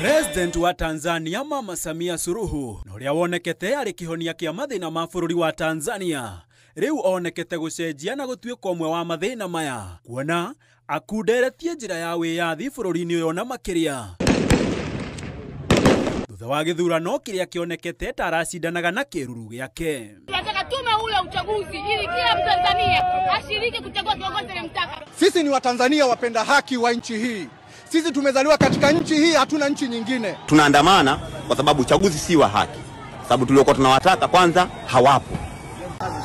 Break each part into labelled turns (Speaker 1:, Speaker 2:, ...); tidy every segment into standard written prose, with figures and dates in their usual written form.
Speaker 1: President wa Tanzania Mama Samia Suluhu na ũrĩa wonekete arĩ kĩhonia kĩa mathĩna ma bũrũri wa Tanzania rĩu onekete gũcenjia na gũtuĩka ũmwe wa mathĩna maya kuona akunderetie njĩra ya wĩyathi bũrũri-inĩ ũyũ na makĩria thutha wa gĩthurano kĩrĩa kĩonekete ta aracindanaga na kĩruru gĩake.
Speaker 2: Tunataka tume ule uchaguzi ili kila Mtanzania ashiriki kuchagua kiongozi anayemtaka.
Speaker 3: Sisi ni Watanzania wapenda haki wa nchi hii. Sisi tumezaliwa katika nchi hii, hatuna nchi nyingine.
Speaker 4: Tunaandamana kwa sababu uchaguzi si wa haki. Sababu tuliokuwa tunawataka kwanza hawapo.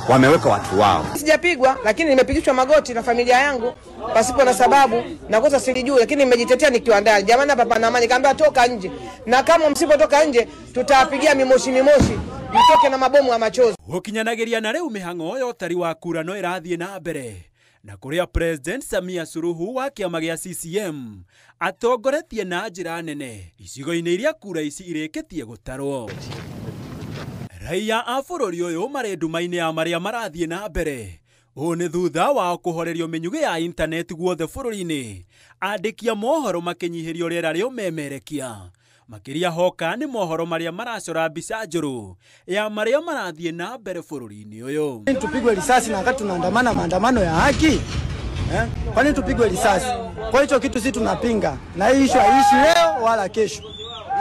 Speaker 4: Wameweka watu wao.
Speaker 5: Sijapigwa lakini nimepigishwa magoti na familia yangu pasipo na sababu, na kosa silijui, lakini nimejitetea nikiwa ndani. Jamani, hapa pana amani, kaambia toka nje. Na kama msipotoka nje tutawapigia mimoshi mimoshi, mtoke na mabomu ya machozi.
Speaker 1: Gũkinyanageria na rĩu mĩhang'o ya ũtari wa kura no ĩrathiĩ na mbere. Na kũrĩa President Samia Suluhu wa kĩama gĩa CCM atongoretie na njĩra nene icigo-inĩ iria kura ici irĩkĩtie gũtarwo. Raia a bũrũri ũyũ marĩ nduma-inĩ ya marĩa marathiĩ na mbere. Ũũ nĩ thutha wao kũhorerio mĩnyugĩ ya intaneti guothe bũrũri-inĩ, andĩki a mohoro makĩnyihĩrio rĩera rĩa ũmemerekia. Makĩria hoka nĩ mohoro marĩa maracora mbica njũru ya marĩa marathiĩ na mbere bũrũri-inĩ ũyũ.
Speaker 6: Tupigwe risasi na wakati tunaandamana maandamano ya haki? Kwa nini tupigwe risasi? Kwa hicho kitu sisi tunapinga, na hii issue haiishi leo wala kesho.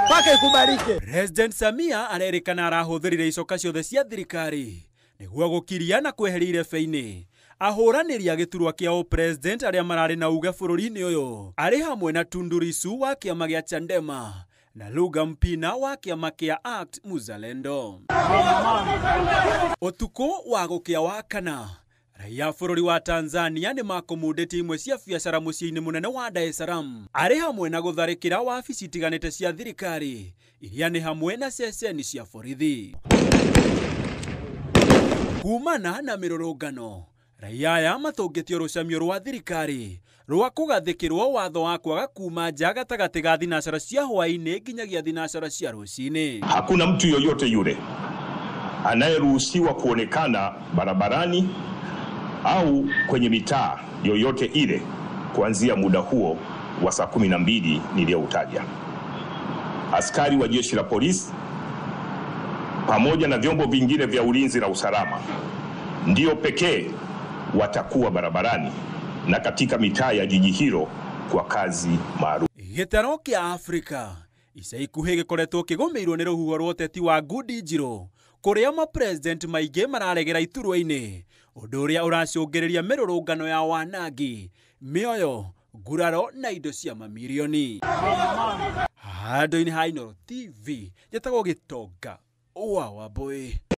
Speaker 6: Paka ikubalike.
Speaker 1: President Samia arerĩkana arahũthĩrire icoka ciothe cia thirikari nĩguo gũkiria na kweheria irebe-inĩ ahũranĩri a gĩturwa kĩa ũpresident arĩa mararĩ na uge bũrũri-inĩ ũyũ arĩ hamwe na Tundu Lissu wa kĩama gĩa Chadema na Luga Mpina wa kĩama kĩa ACT Muzalendo. Ũtukũ wa gũkĩa wa kana, raia bũrũri wa Tanzania nĩ makũmundĩtie imwe cia biacara mũciĩ-inĩ mũnene wa Dar es Salaam arĩ hamwe na gũtharĩkĩra wabici itiganĩte cia thirikari iria nĩ hamwe na ceceni cia borithi. Kumana na mĩrũrũngano, raia aya matũngĩtio rũcamio rwa thirikari rwa kũgathĩkĩrwo watho wa kwaga kuma nja gatagatĩ ga thinacara cia hwaĩ-inĩ nginyagia thinacara cia rũcinĩ.
Speaker 7: Hakuna mtu yoyote yule anayeruhusiwa kuonekana barabarani au kwenye mitaa yoyote ile kuanzia muda huo wa saa 12 niliyoutaja. Askari wa jeshi la polisi pamoja na vyombo vingine vya ulinzi na usalama ndio pekee watakuwa barabarani na katika mitaa ya jiji hilo kwa kazi maalum.
Speaker 1: Gĩtaro kĩa Afrika ica ikuhĩ gĩkoretwo kĩgũmĩirwo nĩ rũhuho rwa ũteti wa ngundi njirũ kũrĩa mapresident maingĩ mararegera iturwa-inĩ, ũndũ ũrĩa ũracũngĩrĩria mĩrũrũngano ya wanangi, mĩoyo, nguraro na indo cia mamirioni. Handũ-inĩ ha Inooro TV, njĩtagwo Gĩtonga wa Wambũi.